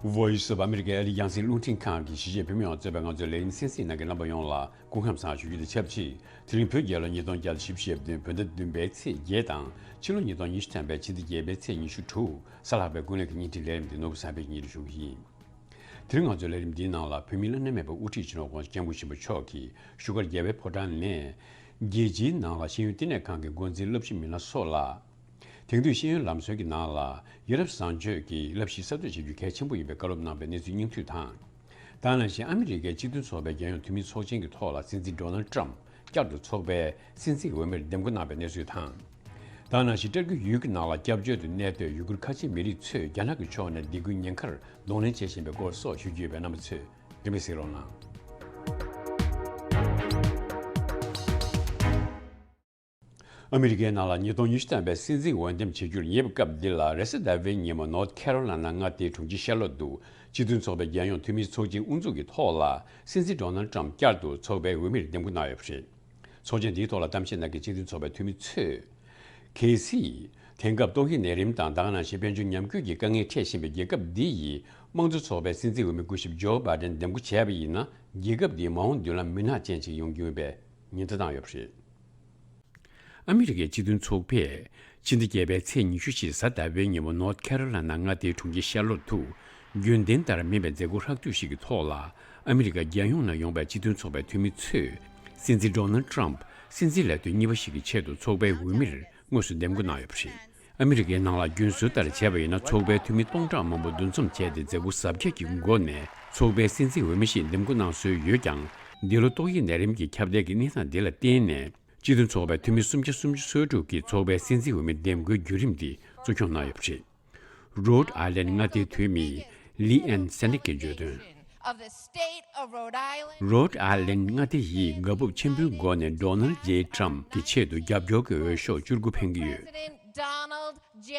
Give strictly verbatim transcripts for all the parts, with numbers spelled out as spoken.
Voice of America ཨ་རིའི་རྒྱང་སྲིང་རླུང་འཕྲིན་ཁང་གིས་གཞིས་བྱེས་བོད་མི་ཡོངས་གཙོས་པའི་ང་ཚོའི་ལས་རིམ་གསན་གཟིགས་གནང་མཁན་རྣམ་པ་ཡོངས་ལ་སྐུ་ཁམས་བཟང་ཞུ་རྒྱུ་དང་ཆབས་ཅིག་དེ་རིང་བོད་རྒྱལ་ལོ་ཉིས་སྟོང་བརྒྱ་དང་བཞི་བཅུ་ཞེ་བདུན་བོད་ཟླ་བདུན་པའི་ཚེས་བརྒྱད་དང་ཕྱི་ལོ་ཉིས་སྟོང་ཉི་ཤུ་ཐམ་པའི་ཕྱི་ཟླ་བརྒྱད་པའི་ཚེས་ཉི་ཤུ་དྲུག་གཟའ་ལྷག་པའི་ཀུན་གླེང་གི་བརྙན་འཕྲིན་ལས་རིམ་འདི་ནོར་བུ་བཟང་པོས་སྙན་སྒྲོན་ཞུ་གི་ཡིན། དེ་རིང་ང་ཚོའི་ལས་རིམ་འདིའི་ནང་ལ་བོད་མིའི་བླ་ན་མེད་པའི་དབུ་ཁྲིད་སྤྱི་ནོར་༧གོང་ས་༧སྐྱབས་མགོན་ཆེན་པོ་མཆོག་གིས་བཞུགས་སྒར་རྒྱལ་བའི་ཕོ་བྲང་ནས། རྒྱལ་སྤྱིའི་ནང་ལ་ཤེས་ཡོན་བསྟི་གནས་ཁང་གི་འགོ་འཛིན་བསླབ་གཞི་མི་སྣ་སོགས་ལ། དེང་དུས་ཤེས་ཡོན་ལམ་སྲོལ་གྱི་ནང་ལ་ཡ་རབས་བཟང་སྤྱོད་ཀྱི་བསླབ་གཞི་གསར་གཏོད་བྱེད་རྒྱུ་གལ་ཆེན་པོ་ཡིན་པའི་བཀའ་སློབ་གནང་བའི་གནས་ཚུལ་སྙིང་བསྡུས་དང་། ད་ག་ནང་བཞིན་ཨ་མི་རི་ཀའི་སྤྱི་མཐུན་ཚོགས་པའི་རྒྱལ་ཡོངས་འཐུས་མིའི་ཚོགས་ཆེན་གྱི་ཐོག་ལ་སྲིད་འཛིན་ཌོ་ནལ་ཏྲམ་བསྐྱར་དུ་ཚོགས་པའི་སྲིད་འཛིན་འོས་མིར་འདེམས་བསྐོ་གནང་བའི་གནས་ཚུལ་དང་། ད་ག་ནང་བཞིན་སྤྲ་རྒྱུ་ཡུལ་གྱི་ནང་ལ་སྐྱབས་བཅོལ་དུ་གནས་སྡོད་ཡུ་གུར་ཁ་ཆེ་མི་རིགས་ཚོས་རྒྱ་ནག་གི་ཕྱོགས་ནས་སྡིགས་སྐུལ་ཉེན་ཁར་གདོང་ལེན་བྱེད་བཞིན་པའི་སྐོར་སོགས་ཞུ་རྒྱུ་ཡོད་པས་རྣམ་པ་ཚོས་རིན་མེད་གཟིགས་རོགས་གནང་། ཨ་མི་རི་ཀའི་ནང་ལ་ཉིས་སྟོང་ཉི་ཤུ་ཐམ་པའི་སྲིད་འཛིན་འོས་འདེམས་བྱེད་རྒྱུར་ཉེ་བའི་སྐབས་འདི་ལ་རེས་གཟའ་ཟླ་བའི་ཉིན་མོ་ནོར་ཐ་ཁེ་རོ་ལ་ན་མངའ་སྡེའི་དྲུང་ཆེ་ཤར་ལོ་ཏུ་སྤྱི་མཐུན་ཚོགས་པའི་རྒྱལ་ཡོངས་འཐུས་མིའི་ཚོགས་ཆེན་དབུ་འཛུགས་ཀྱི་ཐོག་ལ་སྲིད་འཛིན་ཌོ་ནལ་ཏྲམ་བསྐྱར་དུ་ཚོགས་པའི་འོས་མིར་འདེམས་བསྐོ་གནང་ཡོད་པ་རེད། ཚོགས་ཆེན་འདིའི་ཐོག་ལ་གཏམ་བཤད་གནང་མཁན་སྤྱི་མཐུན་ཚོགས་པའི་འཐུས་མི་ཚོས། གལ་སྲིད། དེང་སྐབས་ཏོག་དབྱིབས་ནད་རིམས་དང་ད་ག་ནང་བཞིན་དཔལ་འབྱོར་ཉམས་རྒུད་ཀྱི་དཀའ་ངལ་འཕྲད་བཞིན་པའི་རྒྱལ་ཁབ་འདི་ཡི་དམངས་གཙོ་ཚོགས་པའི་སྲིད་འཛིན་འོས་མི་སྐུ་ཞབས་ཇོ་བྷའི་ཌེན་འདེམས་བསྐོ་བྱས་པ་ཡིན་ན། རྒྱལ་ཁབ་འདིའི་མ་འོངས་མདུན་ལམ་མུན་ནག་ཅན་ཞིག་ཡོང་རྒྱུ་ཡིན་པའི་ཉེན་བརྡ་བཏང་ཡོད་པ་རེད། ཨ་མི་རི་ཀའི་སྤྱི་མཐུན་ཚོགས་པས་ཕྱི་ཟླ་བརྒྱད་པའི་ཚེས་ཉི་ཤུ་བཞི་གཟའ་ཟླ་བའི་ཉིན་མོ་ནོར་ཐ་ཁེ་རོ་ལ་ན་མངའ་སྡེའི་དྲུང་ཆེ་ཤར་ལོ་ཏུ་རྒྱུན་ལྡན་ལྟར་མིན་པའི་མཛད་སྒོ་ཧྲག་བསྡུས་ཤིག་གི་ཐོག་ལ། ཨ་མི་རི་ཀ་རྒྱལ་ཡོངས་ནས་ཡོང་པའི་སྤྱི་མཐུན་ཚོགས་པའི་འཐུས་མི་ཚོས་སྲིད་འཛིན་ཌོ་ནལ་ཏྲམ་སྲིད་འཛིན་ལས་དོན་གཉིས་པ་ཞིག་གི་ཆེད་དུ་ཚོགས་པའི་འོས་མིར་དངོས་སུ་འདེམས་བསྐོ་གནང་ཡོད་པ་རེད། ཨ་མི་རི་ཀའི་ནང་ལ་རྒྱུན་སྲོལ་ལྟར་བྱས་པ་ཡིན་ན། ཚོགས་པའི་འཐུས་མི་སྟོང་ཕྲག་མང་པོ་འདུ་འཛོམས་བྱས་ཏེ་མཛད་སྒོ་གཟབ་རྒྱས་ཀྱི་སྒོ་ནས་ཚོགས་པའི་སྲིད་འཛིན་འོས་མི་ཞིག་འདེམས་བསྐོ་གནང་སྲོལ་ཡོད་ཀྱང་། འདི་ལོ་ཏོག་དབྱིབས་ནད་རིམས་ཀྱི་ཁྱབ་གདལ་གྱི་གནས་སྟངས་འདི་ལ་བརྟེན་ནས། སྤྱི་མཐུན་ཚོགས་པའི་འཐུས་མི་སུམ་བརྒྱ་སུམ་ཅུ་སོ་དྲུག་གིས་ཚོགས་པའི་སྲིད་འཛིན་འོས་མི་འདེམས་བསྐོའི་བརྒྱུད་རིམ་འདི་གཙོ་སྐྱོང་གནང་ཡོད་པ་རེད། རོཌ་ཨའི་ལན་མངའ་སྡེའི་འཐུས་མི་ལི་ཨན་སེ་ནིག་གིས་བརྗོད་དོན། Of the state of Rhode Island. རོཌ་ཨའི་ལན་མངའ་སྡེ་ཡིས་དགའ་སྤོབས་ཆེན་པོའི་སྒོ་ནས་ཌོ་ནལ་ཇེ་ཏྲམ་གྱི་ཆེད་དུ་རྒྱབ་སྐྱོར་གྱི་འོས་ཤོག་བཅུ་དགུ་འཕེན་གྱི་ཡོད། President Donald J.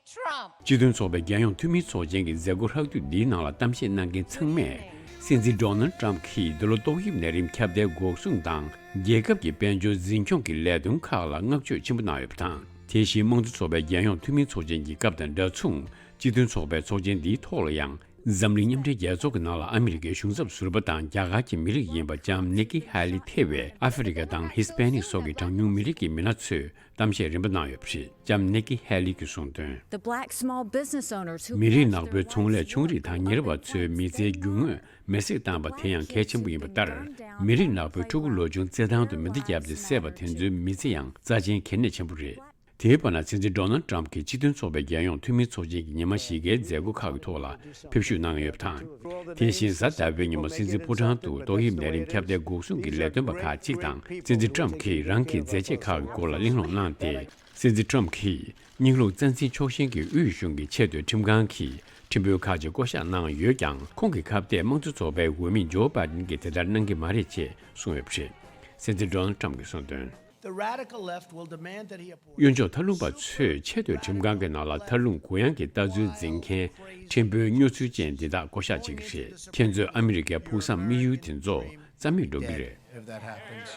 Trump. སྤྱི་མཐུན་ཚོགས་པའི་རྒྱལ་ཡོངས་འཐུས་མིའི་ཚོགས་ཆེན་གྱི་མཛད་སྒོ་ཧྲག་བསྡུས་འདིའི་ནང་ལ་གཏམ་བཤད་གནང་མཁན་ཚང་མས། སྲིད་འཛིན་ཌོ་ནལ་ཏྲམ་གྱིས་འདི་ལོ་ཏོག་དབྱིབས་ནད་རིམས་ཁྱབ་གདལ་འགོག་སྲུང་དང་། རྒྱལ་ཁབ་ཀྱི་དཔལ་འབྱོར་འཛིན་སྐྱོང་གི་ལས་དོན་ཁག་ལ་བསྔགས་བརྗོད་ཆེན་པོ་གནང་ཡོད་པ་དང་། དེ་བཞིན་དམངས་གཙོ་ཚོགས་པའི་རྒྱལ་ཡོངས་འཐུས་མིའི་ཚོགས་ཆེན་གྱི་སྐབས་དང་འདྲ་མཚུངས། སྤྱི་མཐུན་ཚོགས་པའི་ཚོགས་ཆེན་འདིའི་ཐོག་ལ་ཡང་། འཛམ་གླིང་མཉམ་འབྲེལ་རྒྱལ་ཚོགས་ཀྱི་ནང་ལ་ཨ་མི་རི་ཀའི་གཞུང་ཚབ་ཟུར་པ་དང་རྒྱ་གར་གྱི་མི་རིགས་ཡིན་པ་ལྕམ་ནི་ཀི་ཧེ་ལི་ཐེ་བའི་ཨ་ཧྥེ་རི་ཀ་དང་ཧི་སི་པེ་ནིག་སོགས་ཀྱི་གྲངས་ཉུང་མི་རིགས་ཀྱི་མི་སྣ་ཚོས་གཏམ་བཤད་རིམ་པ་གནང་ཡོད་པ་རེད། ལྕམ་ནི་ཀི་ཧེ་ལི་གིས་གསུངས་དོན། The black small business owners who མི་རིགས་ནག་པོའི་ཚོང་ལས་ཆུང་རིགས་དང་ཉེ་རབས་པ་ཚོའི་མི་ཚེའི་རྒྱུ་དངོས་མེ་བསྲེགས་བཏང་པ་དེ་ཡང་གལ་ཆེན་པོ་ཡིན་པ་ལྟར། མི་རིགས་ནག་པོའི་ཕྲུ་གུ་ལོ་ཆུང་བརྩེ་ཐང་དུ་མེ་མདའ་བརྒྱབ་སྟེ་བསད་པ་དེ་ཚོའི་མི་ཚེ་ཡང་རྩ་ཆེན་གལ་གནད་ཆེན་པོ་རེད། དེའི་བར་ན་སྲིད་འཛིན་ཌོ་ནལ་ཏྲམ་གྱིས་སྤྱི་མཐུན་ཚོགས་པའི་རྒྱལ་ཡོངས་འཐུས་མིའི་ཚོགས་ཆེན་གྱི་ཉི་མ་བཞི་ཀའི་མཛད་སྒོ་ཁག་གི་ཐོག་ལ་ཕེབས་བཞུགས་གནང་ཡོད་པ་དང་། དེ་བཞིན་གཟའ་ཟླ་བའི་ཉིན་མོ་སྲིད་འཛིན་ཕོ་བྲང་དུ་ཏོག་དབྱིབས་ནད་རིམས་ཁྱབ་གདལ་འགོག་སྲུང་གི་ལས་དོན་པ་ཁག་ཅིག་དང་སྲིད་འཛིན་ཏྲམ་གྱིས་རང་གི་མཛད་རྗེས་ཁག་གི་སྐོར་ལ་གླེང་སློང་གནང་སྟེ། སྲིད་འཛིན་ཏྲམ་གྱིས་སྙིང་ལུགས་རྩ་འཛིན་ཕྱོགས་ཞེན་གྱི་དབུས་གཞུང་གི་ཆེས་མཐོའི་ཁྲིམས་ཁང་གིས་ཁྲིམས་དཔོན་ཁག་ཅིག་བསྐོ་གཞག་གནང་ཡོད་ཀྱང་། ཁོང་གི་ཁ་གཏད་དམངས་གཙོ་ཚོགས་པའི་འོས་མི་ཇོ་བྷའི་ཌེན་གྱིས་དེ་ལྟར་གནང་གི་མ་རེད་ཅེས་གསུངས་ཡོད་པ་རེད། སྲིད་འཛིན་ཌོ་ནལ་ཏྲམ་གྱིས་གསུངས་དོན། The radical left will demand that he appoint གཡོན་ཕྱོགས་མཐའ་ལྷུང་པ་ཚོས་ཆེས་མཐོའི་ཁྲིམས་ཁང་གི་ནང་ལ་མཐའ་ལྷུང་གུ་ཡངས་ཀྱི་ལྟ་ཚུལ་འཛིན་མཁན་ཁྲིམས་དཔོན་སྨྱོ་ཚུལ་ཅན་འདི་དག་བསྐོ་གཞག་བྱེད་ཀྱི་རེད། ཁྱེད་ཚོས་ཨ་མི་རི་ཀའི་ཕུགས་བསམ་དམིགས་ཡུལ་དེ་ཚོ་རྩ་མེད་འགྲོ་གི་རེད། If that happens.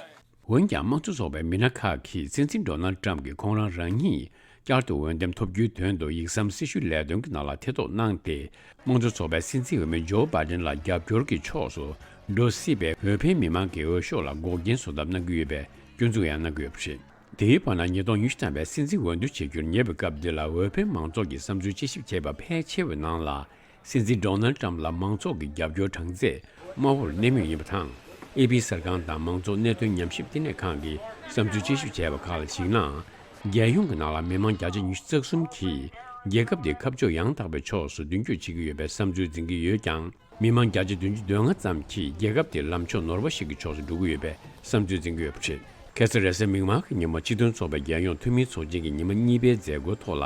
འོན་ཀྱང་དམངས་གཙོ་ཚོགས་པའི་མི་སྣ་ཁག་གིས་སྲིད་འཛིན་ཌོ་ནལ་ཏྲམ་གྱིས་ཁོང་རང་རང་ཉིད་བསྐྱར་དུ་འོས་འདེམས་ཐོབ་རྒྱུའི་དོན་དུ་ཡིག་ཟམ་སྲི་ཞུའི་ལས་དོན་གྱི་ནང་ལ་ཐེ་གཏོགས་གནང་སྟེ། དམངས་གཙོ་ཚོགས་པའི་སྲིད་འཛིན་འོས་མི་ཇོ་བྷའི་ཌེན་ལ་རྒྱབ་སྐྱོར་གྱི་ཕྱོགས་སུ་འགྲོ་སྲིད་པའི་འོས་འཕེན་མི་མང་གི་འོས་ཤོག་ལ་འགོག་རྐྱེན་བཟོ་ཐབས་གནང་གི་ཡོད་པའི་སྐྱོན་འཛུགས་ཡང་གནང་གི་ཡོད་པ་རེད། དེའི་བར་ན་ཉིས་སྟོང་ཉི་ཤུ་ཐམ་པའི་སྲིད་འཛིན་འོས་བསྡུ་བྱེད་རྒྱུར་ཉེ་བའི་སྐབས་འདི་ལ་འོས་འཕེན་མང་ཚོགས་ཀྱི་བསམ་ཚུལ་དཔྱད་ཞིབ་བྱས་པ་ཕལ་ཆེ་བའི་ནང་ལ། སྲིད་འཛིན་ཌོ་ནལ་ཏྲམ་ལ་མང་ཚོགས་ཀྱི་རྒྱབ་སྐྱོར་གྲངས་ཚད་དམའ་བོར་གནས་མུས་ཡིན་པ་དང་། ཨེ་པི་གསར་ཁང་དང་མང་གཙོ་གནད་དོན་ཉམས་ཞིབ་བསྟི་གནས་ཁང་གིས་བསམ་ཚུལ་དཔྱད་ཞིབ་བྱས་པ་ཁག་ལ་གཞིགས་ན། རྒྱལ་ཡོངས་ཀྱི་ནང་ལ་མི་མང་བརྒྱ་ཆ་ཉི་ཤུ་རྩ་གསུམ་གྱིས་རྒྱལ་ཁབ་དེ་ཁ་ཕྱོགས་ཡང་དག་པའི་ཕྱོགས་སུ་མདུན་སྐྱོད་བྱེད་ཀྱི་ཡོད་པའི་བསམ་ཚུལ་འཛིན་གྱི་ཡོད་ཀྱང་། མི་མང་བརྒྱ་ཆ་བདུན་ཅུ་དོན་ལྔ་ཙམ་གྱིས་རྒྱལ་ཁབ་དེ་ལམ་ཕྱོགས་ནོར་བ་ཞིག་གི་ཕྱོགས་སུ་འགྲོ་གི་ཡོད་པའི་བསམ་ཚུལ་འཛིན་གྱི་ཡོད་པ་རེད། ཁ་སང་རེས་གཟའ་མིག་དམར་གྱི་ཉིན་མོ་སྤྱི་མཐུན་ཚོགས་པའི་རྒྱལ་ཡོངས་འཐུས་མིའི་ཚོགས་ཆེན་གྱི་ཉི་མ་གཉིས་པའི་མཛད་སྒོའི་ཐོག་ལ་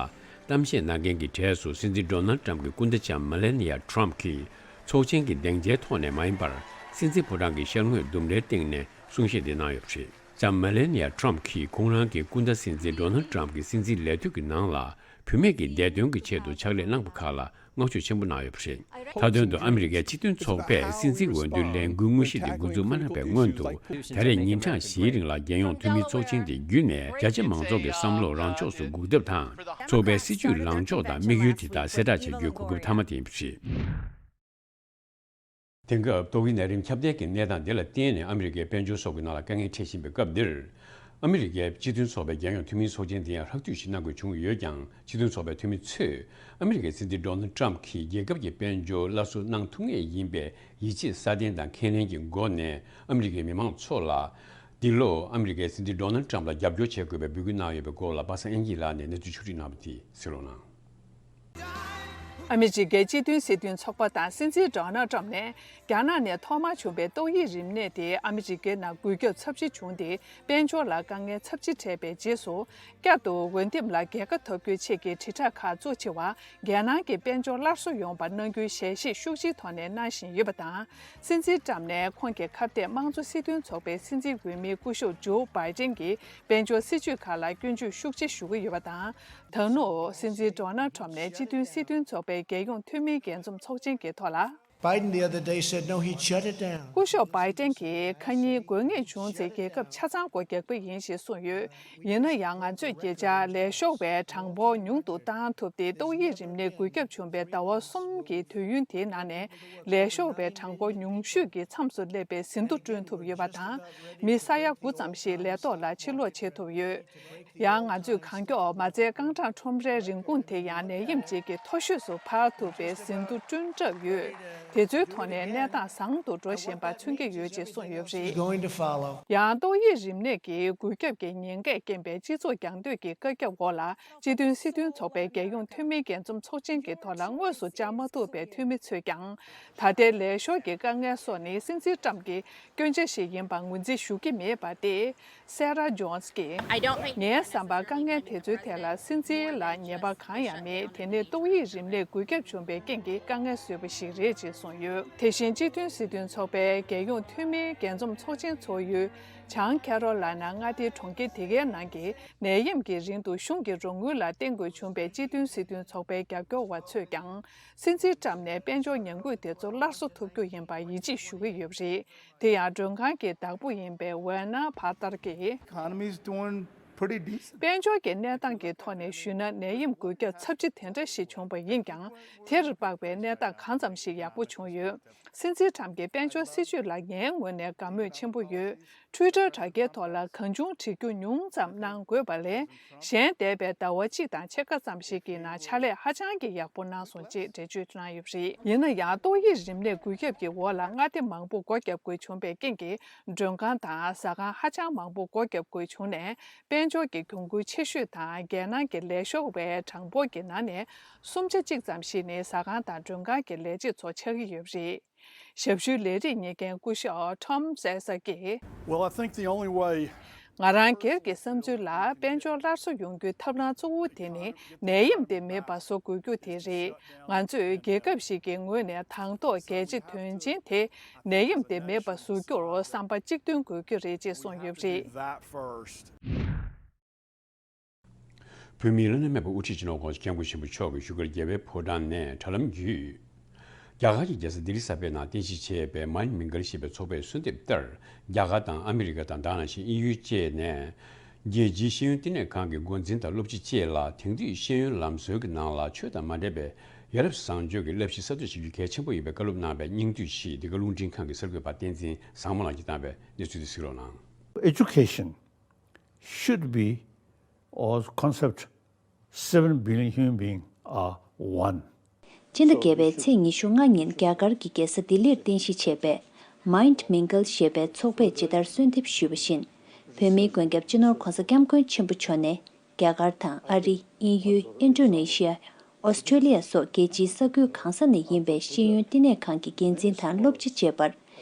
གཏམ་བཤད་གནང་མཁན་གྱི་གྲས་སུ་སྲིད་འཛིན་ཌོ་ནལ་ཏྲམ་གྱི་སྐུ་ཟླ་ལྕམ་མེ་ལེ་ནི་ཡ་ཏྲམ་གྱིས་ཚོགས་ཆེན་གྱི་སྡིངས་ཆའི་ཐོག་ནས་མ་ཡིན་པར་སྲིད་འཛིན་ཕོ་བྲང་གི་ཤར་ངོས་ལྡུམ་རའི་སྟེང་ནས་གསུང་བཤད་འདི་གནང་ཡོད་པ་རེད། ལྕམ་མེ་ལེ་ནི་ཡ་ཏྲམ་གྱིས་ཁོང་རང་གི་སྐུ་ཟླ་སྲིད་འཛིན་ཌོ་ནལ་ཏྲམ་གྱི་སྲིད་འཛིན་ལས་དུས་ཀྱི་ནང་ལ་བུད་མེད་ཀྱི་བདེ་དོན་གྱི་ཆེད་དུ་ཕྱག་ལས་གནང་པ་ཁག་ལ་ བསྔགས་བརྗོད་ཆེན་པོ་གནང་ཡོད་པ་རེད། མཐའ་དོན་དུ་ཨ་མི་རི་ཀའི་སྤྱི་མཐུན་ཚོགས་པས་སྲིད་འཛིན་འོས་བསྡུའི་ལས་འགུལ་དངོས་གཞི་དེ་འགོ་འཛུགས་མ་གནང་བའི་སྔོན་དུ། ད་རེས་ཉིན་གྲངས་བཞིའི་རིང་ལ་རྒྱལ་ཡོངས་འཐུས་མིའི་ཚོགས་ཆེན་དེ་བརྒྱུད་ནས་རྒྱ་ཆེ་མང་ཚོགས་ཀྱི་བསམ་བློ་རང་ཕྱོགས་སུ་འགུག་ཐབས་དང་། ཚོགས་པའི་སྲིད་བྱུས་ལངས་ཕྱོགས་དང་དམིགས་ཡུལ་དེ་དག་གསལ་བསྒྲགས་བྱ་རྒྱུའི་གོ་སྐབས་མཐའ་མ་དེ་ཡིན་པ་རེད། དེང་སྐབས་ཏོག་དབྱིབས་ནད་རིམས་ཁྱབ་གདལ་གྱི་གནས་སྟངས་འདི་ལ་བརྟེན་ནས་ཨ་མི་རི་ཀའི་དཔལ་འབྱོར་སོགས་ཀྱི་ནང་ལ་དཀའ་ངལ་འཕྲད་བཞིན་པའི་སྐབས་འདིར། ཨ་མི་རི་ཀའི་སྤྱི་མཐུན་ཚོགས་པའི་རྒྱལ་ཡོངས་འཐུས་མིའི་ཚོགས་ཆེན་དེ་ཡང་ཧྲག་བསྡུས་ཤིག་གནང་དགོས་བྱུང་ཡོད་ཀྱང་། སྤྱི་མཐུན་ཚོགས་པའི་འཐུས་མི་ཚོས་ཨ་མི་རི་ཀའི་སྲིད་འཛིན་ཌོ་ནལ་ཊམ་གྱིས་རྒྱལ་ཁབ་ཀྱི་དཔལ་འབྱོར་སླར་གསོ་གནང་ཐུབ་ངེས་ཡིན་པའི་ཡིད་ཆེས་སྲ་བརྟན་དང་ཁས་ལེན་གྱི་སྒོ་ནས། ཨ་མི་རི་ཀའི་མི་མང་ཚོ་ལ་འདི་ལོ་ཨ་མི་རི་ཀའི་སྲིད་འཛིན་ཌོ་ནལ་ཊམ་ལ་རྒྱབ་སྐྱོར་བྱེད་དགོས་པའི་འབོད་སྐུལ་གནང་ཡོད་པའི་སྐོར་ལ་པ་སངས་དབྱངས་སྐྱིད་ལགས་ནས་གནས་ཚུལ་ཕྱོགས་སྒྲིག་གནང་བ་དེ་གསན་རོགས་གནང་། ཨ་མི་རི་ཀའི་སྤྱི་མཐུན་སྲིད་དོན་ཚོགས་པ་དང་སྲིད་འཛིན་ཌོ་ནལ་ཊམ་ནས་རྒྱ་ནག་ནས་ཐོག་མར་བྱུང་བའི་ཏོག་དབྱིབས་རིམས་ནད་དེ་ཨ་མི་རི་ཀའི་ནང་འགོས་ཁྱབ་ཚབས་ཆེ་བྱུང་སྟེ། དཔལ་འབྱོར་ལ་དཀའ་ངལ་ཚབས་ཆེ་འཕྲད་པའི་རྗེས་སུ། བསྐྱར་དུ་འོས་འདེམས་ལ་རྒྱལ་ཁ་ཐོབ་རྒྱུའི་ཆེད་ཀྱི་དྲིལ་བསྒྲགས་ཁག་གཙོ་ཆེ་བ། རྒྱལ་ནང་གི་དཔལ་འབྱོར་སླར་གསོ་ཡོང་བར་གནང་རྒྱུའི་ཞལ་བཞེས་ཤུགས་ཆེའི་ཐོག་ནས་གནང་བཞིན་ཡོད་པ་དང་། སྲིད་འཛིན་ཊམ་ནས་ཁོང་གི་ཁ་གཏད་དམངས་གཙོ་སྲིད་དོན་ཚོགས་པའི་སྲིད་འཛིན་འོས་མི་སྐུ་ཞབས་ཇོ་བྷའི་ཏན་གྱི་དཔལ་འབྱོར་སྲིད་ཇུས་ཁག་ལ་སྐྱོན་བརྗོད་ཤུགས་ཆེ་ཞུ་གི་ཡོད་པ་དང་། ད་ནུ་སྲིད་འཛིན་ཌོ་ནལ་ཊམ་ནས་སྤྱི་མཐུན་སྲིད་དོན་ཚོགས་པའི་རྒྱལ་ཡོངས་འཐུས་མིའི་རྒྱས་འཛོམས་ཚོགས་ཆེན་གྱི་ཐོག་ལ། Biden the other day said, "No, he'd shut it down." སྐུ་ཞབས་བྷའི་ཏན་གྱིས་ཁ་ཉིན་དགོས་ངེས་བྱུང་ཚེ་རྒྱལ་ཁབ་ཆ་ཚང་སྒོ་རྒྱག་པ་ཡིན་ཞེས་གསུངས་ཡོད། ཡིན་ན་ཡང་ང་ཚོས་སྐད་ཆ་ལས་ཤོར་བའི་གྲངས་འབོར་ཉུང་དུ་བཏང་ཐུབ་སྟེ། ཏོག་དབྱིབས་རིམས་ནད་འགོས་ཁྱབ་བྱུང་བའི་ཟླ་བ་གསུམ་གྱི་དུས་ཡུན་དེའི་ནང་ནས་ལས་ཤོར་བའི་གྲངས་འབོར་ཉུང་ཤོས་ཀྱི་མཚམས་སུ་སླེབས་པའི་ཟིན་ཐོ་བསྐྲུན་ཐུབ་ཡོད་པ་དང་། མི་ས་ཡ་དགུ་ཙམ་ཞིག་ལས་ཐོག་ལ་ཕྱིར་ལོག་བྱེད་ཐུབ་ཡོད། ཡང་ང་ཚོས་གང་མགྱོགས་མ་རྩའི་རྐང་གྲངས་ཁྲོམ་རའི་རིན་གོང་དེ་ཡང་ནད་ཡམས་ཅིག་གི་མཐོ་ཤོས་སུ་འཕར་ཐུབ་པའི་ཟིན་ཐོ་བསྐྲུན་གྲབས་ཡོད། དེ་ཚོའི་ཐོག་ནས་གནས་སྟངས་བཟང་དུ་འགྲོ་བཞིན་པ་མཚོན་གྱི་ཡོད་ཅེས་གསུངས་ཡོད་པ་རེད། Going to follow. ཡང་ཏོག་དབྱིབས་རིམས་ནད་ཀྱི་འགོས་ཁྱབ་ཀྱི་ཉེན་ཁས་རྐྱེན་པས་སྤྱི་ཚོགས་རྒྱང་སྡོད་ཀྱི་བཀག་ཁྱབ་འོག་ལ། སྤྱི་མཐུན་སྲིད་དོན་ཚོགས་པའི་རྒྱལ་ཡོངས་འཐུས་མིའི་རྒྱས་འཛོམས་ཚོགས་ཆེན་གྱི་ཐོག་ལ་དངོས་སུ་བཅར་མ་ཐུབ་པའི་འཐུས་མི་ཚོས་ཀྱང་། ད་ལྟའི་ལས་ཤོར་གྱི་དཀའ་ངལ་སོགས་ནི་སྲིད་འཛིན་ཊམ་གྱི་སྐྱོན་ཆ་ཞིག་ཡིན་པར་ངོས་འཛིན་ཞུ་གི་མེད་པ་སྟེ། སེ་ར་ཇོན་སི་ཀྱིས། I don't think ངའི་བསམ་པར་དཀའ་ངལ་དེ་ཚོའི་ཐད་ལ་སྲིད་འཛིན་ལ་ཉེས་པ་གང་ཡང་མེད། དེ་ནི་ཏོག་དབྱིབས་རིམས་ནད་འགོས་ཁྱབ་བྱུང་བའི་རྐྱེན་གྱིས་དཀའ་ངལ་བཟོས་པ་ཞིག་རེད་ཅེས་གསུངས་ཡོད། དེ་བཞིན་སྤྱི་མཐུན་སྲིད་དོན་ཚོགས་པའི་རྒྱལ་ཡོངས་འཐུས་མིའི་རྒྱས་འཛོམས་ཚོགས་ཆེན་ཚོགས་ཡུལ་བྱང་ཁེ་རོ་ལ་ན་མངའ་སྡེའི་གྲོང་ཁྱེར་དེ་གའི་ནང་གི་ནད་ཡམས་ཀྱི་རིང་དུ་གཞུང་གི་རོགས་དངུལ་ལ་བརྟེན་དགོས་བྱུང་བའི་སྤྱི་མཐུན་སྲིད་དོན་ཚོགས་པའི་རྒྱབ་སྐྱོར་བ་ཚོས་ཀྱང་། སྲིད་འཛིན་ཊམ་ནས་དཔལ་འབྱོར་ཉམས་རྒུད་དེ་ཚོ་སླར་གསོ་ཐུབ་རྒྱུ་ཡིན་པར་ཡིད་ཆེས་ཞུ་གི་ཡོད་པ་རེད། དེ་ཡང་མགྲོན་ཁང་གི་བདག་པོ་ཡིན་པའི་ཝེ་ན་ཕ་ཏར་གྱིས། Economy is doing pretty decent. དཔལ་འབྱོར་གྱི་གནས་སྟངས་ཀྱི་ཐོག་ནས་ཞུས་ན། ནད་ཡམས་འགོས་ཁྱབ་ཚབས་ཆེ་དེ་འདྲ་ཞིག་བྱུང་བ་ཡིན་ཀྱང་། དེར་དཔག་པའི་གནས་སྟངས་གང་ཙམ་ཞིག་ཡག་པོ་བྱུང་ཡོད། སྲིད་འཛིན་ཊམ་གྱི་དཔལ་འབྱོར་སྲིད་ཇུས་ལ་ངའི་ངོས་ནས་དགའ་མོས་ཆེན་པོ་ཡོད། ཊུའི་ཊར་དྲ་རྒྱའི་ཐོག་ལ་གང་བྱུང་བྲིས་རྒྱུ་ཉུང་ཙམ་གནང་དགོས་པ་ལས། གཞན་འདས་པའི་ཟླ་བ་གཅིག་དང་ཕྱེད་ཀ་ཙམ་ཞིག་གི་ནང་ཕྱག་ལས་ཧ་ཅང་གི་ཡག་པོ་གནང་སོང་ཅེས་འགྲེལ་བརྗོད་གནང་ཡོད་པ་རེད། ཡིན་ན་ཡང་ཏོག་དབྱིབས་རིམས་ནད་འགོས་ཁྱབ་ཀྱི་འོག་ལ་མངའ་སྡེ་མང་པོ་སྒོ་བརྒྱབ་དགོས་བྱུང་བའི་རྐྱེན་གྱིས། མགྲོན་ཁང་དང་ཟ་ཁང་ཧ་ཅང་མང་པོ་སྒོ་བརྒྱབ་དགོས་བྱུང་ནས། དཔལ་འབྱོར་གྱི་གྱོང་གུན་ཆེ་ཤོས་དང་རྒྱལ་ནང་གི་ལས་ཤོར་བའི་གྲངས་འབོར་གྱི་ནང་ནས་གསུམ་ཆ་གཅིག་ཙམ་ཞིག་ནི་ཟ་ཁང་དང་མགྲོན་ཁང་གི་ལས་བྱེད་ཚོ་ཆགས་ཀྱི་ཡོད་པ་རེད། ཞབས་ཞུའི་ལས་རིགས་གཉེར་མཁན་སྐུ་ཞབས་ཊོམ་སེ་སར་གྱིས། Well, I think the only way. ང་རང་སྒེར་གྱི་བསམ་ཚུལ་ལ། དཔལ་འབྱོར་སླར་གསོ་ཡོང་རྒྱུའི་ཐབས་ལམ་གཙོ་བོ་དེ་ནི་ནད་ཡམས་དེ་མེད་པ་བཟོ་དགོས་རྒྱུ་དེ་རེད། ང་ཚོས་རྒྱལ་ཁབ་ཞིག་གི་ངོས་ནས་དང་ཐོག་གལ་ཆེ་དོན་ཆེན་དེ་ནད་ཡམས་དེ་མེད་པ་བཟོ་རྒྱུར་བསམ་པ་གཅིག་མཐུན་དགོས་ཀྱི་རེད་ཅེས་གསུངས་ཡོད་པ་རེད། That first. བོད་མིའི་བླ་ན་མེད་པའི་དབུ་ཁྲིད་སྤྱི་ནོར་༸གོང་ས་༸སྐྱབས་མགོན་ཆེན་པོ་མཆོག་གིས་བཞུགས་སྒར་རྒྱལ་བའི་ཕོ་བྲང་ནས་དྲ་ལམ་བརྒྱུད། རྒྱ་གར་གྱི་རྒྱལ་ས་ལྡི་ལི་གསར་པའི་ནང་རྟེན་གཞི་བྱས་པའི་མཱའིན་མིང་གལ་ཞེས་པའི་ཚོགས་པས་གསོལ་འདེབས་ལྟར། རྒྱ་གར་དང་ཨ་མི་རི་ཀ་དང་། ད་ག་ནང་བཞིན་དབྱིན་ཡུལ་བཅས་ནས། རྒྱལ་སྤྱིའི་ཤེས་ཡོན་བསྟི་གནས་ཁང་གི་འགོ་འཛིན་དང་སློབ་སྤྱི་བཅས་ལ། དེང་དུས་ཤེས་ཡོན་ལམ་སྲོལ་གྱི་ནང་ལ་ཆོས་དང་མ་འདྲེས་པའི་ཡ་རབས་བཟང་སྤྱོད་ཀྱི་བསླབ་གཞི་གསར་གཏོད་བྱེད་རྒྱུ་གལ་ཆེན་པོ་ཡིན་པའི་བཀའ་སློབ་གནང་བའི་སྙིང་བསྡུས་ཤིག་འདི་ག་རླུང་འཕྲིན་ཁང་གི་གསར་འགོད་པ་བསྟན་འཛིན་བཟང་མོ་ལགས་ཀྱིས་བཏང་བའི་གནས་ཚུལ་དེ་གཟིགས་རོགས་གནང་། Education should be or concept seven billion human beings are one. སྤྱི་ཟླ་བརྒྱད་པའི་ཚེས་ཉི་ཤུ་ལྔ་ཉིན་རྒྱ་གར་གྱི་རྒྱལ་ས་ལྡི་ལིར་རྟེན་གཞི་བྱས་པའི་མཱའིན་མིང་གལ་ཞེས་པའི་ཚོགས་པས་ཇི་ལྟར་གསོལ་འདེབས་ཞུས་པ་བཞིན། བོད་མིའི་མགོན་སྐྱབས་སྤྱི་ནོར་༸གོང་ས་༸སྐྱབས་མགོན་ཆེན་པོ་མཆོག་ནས། རྒྱ་གར་དང་ཨ་རི། དབྱིན་ཡུལ། ཨིན་ཌོ་ནེ་ཤི་ཡ། ཨོ་སི་ཀྲོ་ལི་ཡ་སོགས་རྒྱལ་སྤྱིའི་ས་ཁུལ་གང་ས་ནས་ཡིན་པའི་ཤེས་ཡོན་བསྟི་གནས་ཁང་གི་འགན་འཛིན་དང་སློབ་སྤྱི་བཅས་པར།